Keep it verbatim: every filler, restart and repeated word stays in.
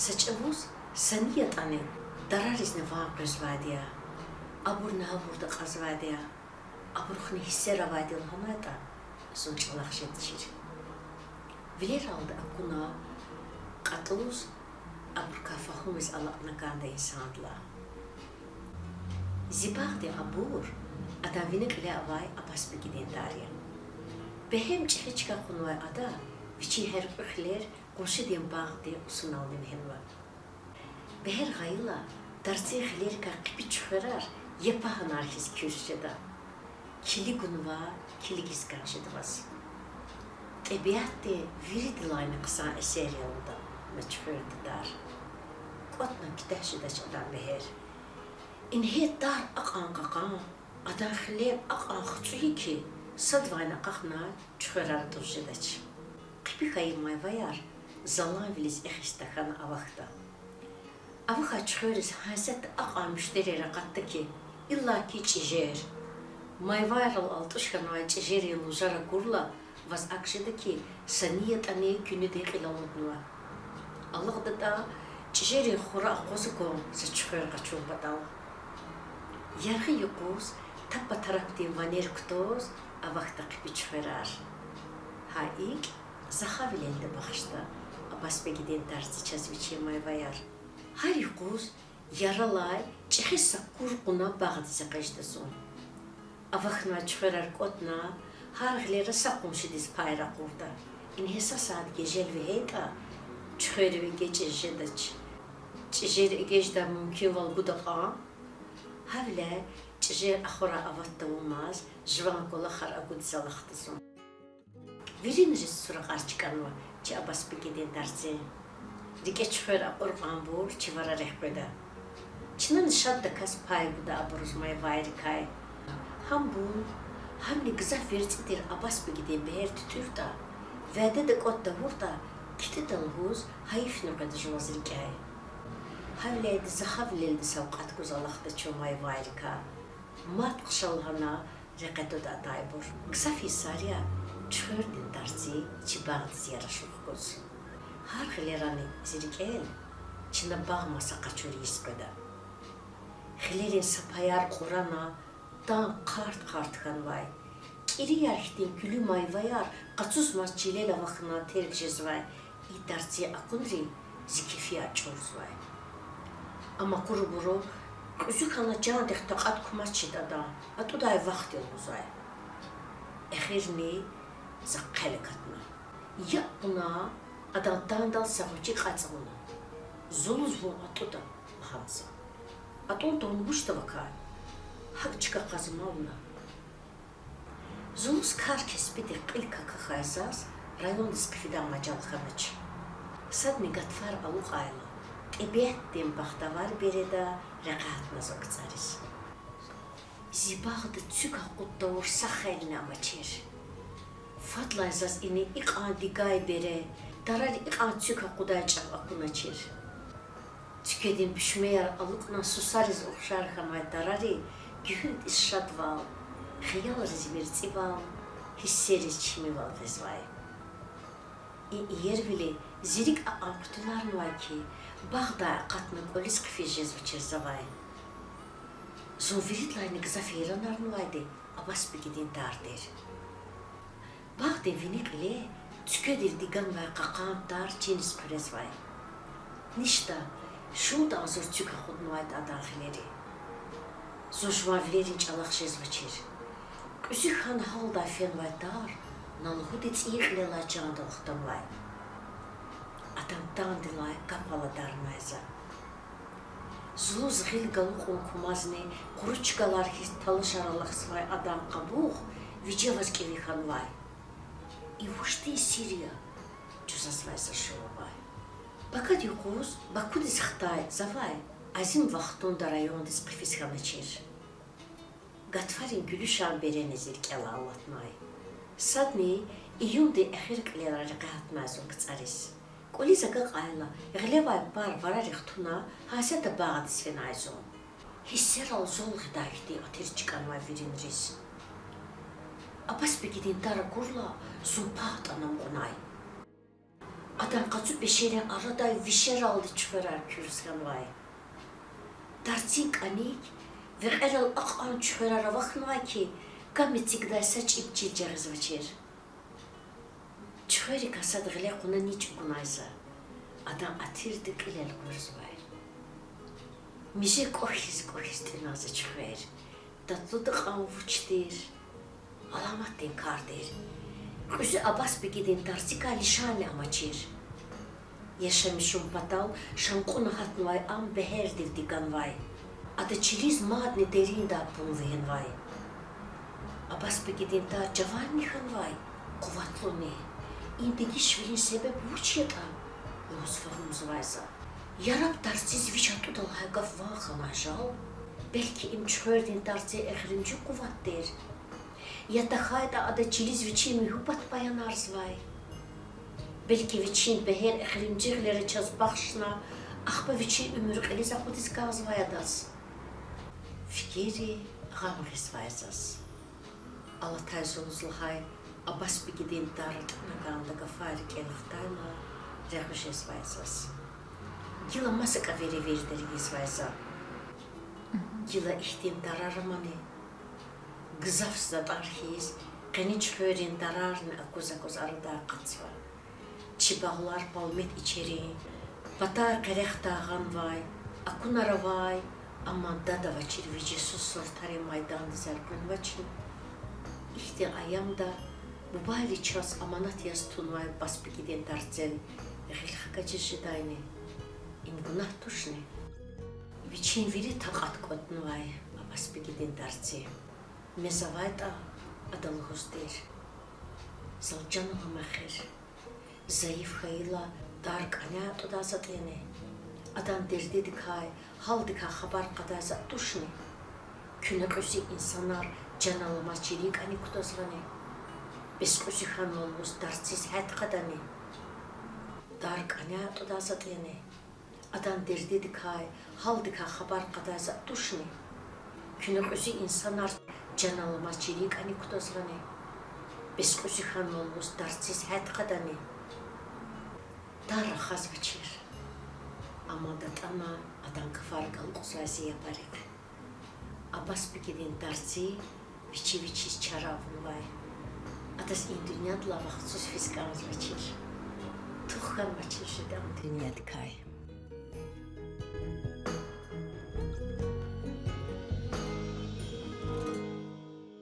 Са чӀавуз са ни ятӀани дараризни ван къвезвайди я, абурни гьабурда кьазвайди я, абурухъни гьиссер авайди я лагьанайтӀа, зун чӀалахъ жедачир. Вилералди акуна кьатӀуз, абурукай фагьумиз алакьна кӀанда инсандилай. Зи багъдин абур адан вини кьиле авай Абасбигидин тар я. Бегьем чӀехи чка кьунвай ада вичин гьяркьуь хилер къуншидин багъдин къусунални вегьенва. Бегьер гъайила, тарцин хилерикай хъипи чуьхверар япагьанар хьиз куьрс жеда. Килигунва, килигиз кӀан жеда ваз. ТӀебиатдин виридалайни хъсан эсер я лугьуда на чуьхвердин тар. КӀватӀна куьтягь жедач адан бегьер. Ингье тар акьван кьакьан, адан хилер акьван хцӀуй хьи, садавайни акьахна чуьхверар атӀуз жедач. Хъипи хьайи майваяр заланвилиз эхиз тахьана авахьда. Авахьай чуьхверриз гьасятда акьван муьштерияр акъатда хьи, иллаки чӀижер. Майвайрал алтӀуш хьанвай чӀижерин лужар акурла, ваз акӀ жеда хьи, са ни ятӀани куьнуьдин кьил алуднава. АлакьдатӀа, чӀижерин хура акъваз акун са чуьхвер къачун патал. Яргъи юкъуз тапа-тарапдин ванер кутаз авахьда хъипи чуьхверар. Гьа икӀ, захавилелди бахшда Абасбигидин тарци чаз вичин майваяр. Гьар юкъуз яралай чӀехи са кур кьуна багъдиз экъечӀда зун. Авахьнавай чуьхверар кӀватӀна, гьар гъилера са къуншидиз пай ракъурда. Ингье са сят гежел вегьейтӀа, чуьхверив эгечӀиз жедач. ЧӀижер эгечӀдай мумкинвал гуда кьван. Гьавиляй чӀижер ахварай ават тавунмаз, жуван кӀвалахар агудиз алахъда зун. Виринриз суракьар чкӀанва чи Абасбигидин тарцин. РикӀе чуьхвер акьур кьванбур чи варарихъ къведа. Чнани шаддаказ пай гуда абуруз майвайрикай. Гьам бул, гьамни гзаф верцӀи тир Абасбигидин бегьер туьтӀуьртӀа, вядеда кӀватӀ тавуртӀа, китӀида лугьуз гьайифни къведа жуваз рикӀяй. Гьавиляйди захавилелди савкьват гуз алахъда чун майвайрикай. Мад хъша лагьана рекье твада атайбур. Гзаф йисар я чуьхвердин тарци чи багъдиз ярашугъ хьуз. Гьар гъилерани зи рикӀел чна багъ маса къачур йис къведа. Хилерин са паяр кьурана, тан хъарт-хъарт хьанвай, кӀирияр хьтин куьлуь майваяр къацузмаз чилел авахьна терг жезвай и тарцин акунри зи кефияр чӀурзавай. Ам акурбуру кьуьзуь хьана чандихъ такьат кумачиртӀа, адан атӀудай вахт я лугьузвай. Эхирни за хъел акатна. ЯкӀ кьуна, адан тандал са гъвечӀи кьацӀ авуна. Зулуз вун атӀуда, лагьана за. АтӀун тавун вучда вакай? ГьакӀ чка кьаз мал на. Зулуз кар-кеспидихъ кьил какахьай заз райондиз хъфидай мажал хьанач. Садни гатфар алукьайла, тӀебиатдин бахтавар береда рекье гьатна за КцӀариз. Зи багъда цуьк акъуд тавур са хелни амачир. Фадлай заз ина икьван дигай бере, тарари икьван цуьк акъудай чӀав акуначир. Цуькведин пишмеяр алукьна сусариз ухшар хьанвай тарари гуьгьуьлдиз шадвал, хиялриз верцӀивал, гьиссериз чимивал гъизвай. И иервили зи рикӀ акьван хъуьтуьларнавай хьи, багъдай акъатна кӀвализ хъфиз жезвачир завай. Зун виридалайни гзаф гьейранарнавайди Абасбигидин тар тир. Багъдин вини кьиле цуькведив диганвай кьакьан тар чиниз хъуьрезвай. Ништа, шумуд агъзур цуьк акъуднавайтӀа адан хилери. Зун жуван вилерин чӀалахъ жезвачир. Кьуьзуь хьана гьалдай фенвай тар на лугьуди цӀийи кьилелай чандал хтанвай. Адан тандилай кап аладарнай за. Зулуз гъил галукьун кумазни къуру чкалар хьиз талашар алахьзавай адан къабугъ вижеваз кӀеви хьанвай. И вуж тир сир я? жузазвай за шур авай. Пакад юкъуз Бакудиз хтай завай азим вахтунда райондиз хъфиз хьаначир. Гатфарин гуьлуьшан берени зи рикӀелай алатнай. Садни июндин эхир кьилелай рекье гьатнай зун КцӀариз. КӀвализ агакьайла, гъилевай пар варарихъ туна, гьасятда багъдиз фенай зун. Гьиссерал зул гъидай хьтин атир чкӀанвай виринриз. Абасбигидин тар акурла, зун пагь атӀана амукьнай. Адан къацу пешерин арадай вишералди чуьхверар куьрс хьанвай. Тарцин кӀаник векьерал акьван чуьхверар авахьнавай хьи, кам эцигдай са чӀиб чил жагъизвачир. Чуьхверикай сад гъиле кьуна ни чӀугунай за, адан атирди кьилел гъурзавай. Миже кӀвахьиз-кӀвахьиз тӀуьнай за чуьхвер. Татлуди кьван вуч тир, аламатдин кар тир. Кьуьзуь Абасбигидин тарцикай лишанни амачир. Яшамишун патал шанкьуна гьатнавай ам бегьердивди ганвай. Ада чилиз мадни дериндай пун вегьенвай. Абасбигидин тар жаванни хьанвай, къуватлуни. И дегишвилин себеб вуч ятӀа? лугьуз фагьумзавай за. Яраб тарциз вич атӀуда лагьай гаф ван хьанай жал? Белки им чуьхвердин тарцин эхиримжи къуват тир? Я тахьайтӀа ада чилиз вичин муьгьуьббат баянарзавай? Белки вичин бегьер эхиримжи гъилера чаз бахшна, ахпа вичин уьмуьр кьилиз акъудиз кӀанзавай адаз? Фикирри гъам гъизвай заз. Алатай зулуз лагьай Абасбигидин тар атӀана кӀанда гафар рикӀел хтайла, регъуь жезвай заз. Гила масакӀа веревирдер ийизвай за. Гила ихьтин тарар амани? Гзаф затӀар хьиз, къени чуьхверин тарарни акваз-акваз арадай акъатзава. Чи багълар палмет ичерин, патай къерехдай гъанвай, акунар авай, амма дад авачир вижесуз сортарин майдандиз элкъвенвачни? Ихьтин аямда бубайри чаз аманат яз тунвай Абасбигидин тарцел гъил хкажиз жедайни? Им гунагь тушни? Вичин вири такьат кӀватӀнавай Абасбигидин тарци. Мез авайтӀа, ада лугьуз тир: зал чан аламай эхир. Зайиф хьайила, тар кӀаняй атӀудай затӀ яни? Адан дердидикай, гьалдикай хабар кьадай затӀ тушни? Куьне кьуьзуь инсанар чан аламаз чи рикӀани кутазвани? Бес кьуьзуь хьанва лугьуз тарциз гьядкьадани? Тар кӀаняй атӀудай затӀ яни? Адан дердидикай, гьалдикай хабар кьадай затӀ тушни? Куьне кьуьзуь инсанар чан аламаз чи рикӀани кутазвани? Бес кьуьзуь хьанва лугьуз тарциз гьядкьадани? Тар рахазвачир. Амма датӀана адан гафар галукьзавай зи япарихъ. Абасбигидин тарци вичи вичиз чара авунвай. Адаз и дуьньядилай вахтсуз физ кӀанзавачир. Тух хьанвачир жедай дуьньядикай.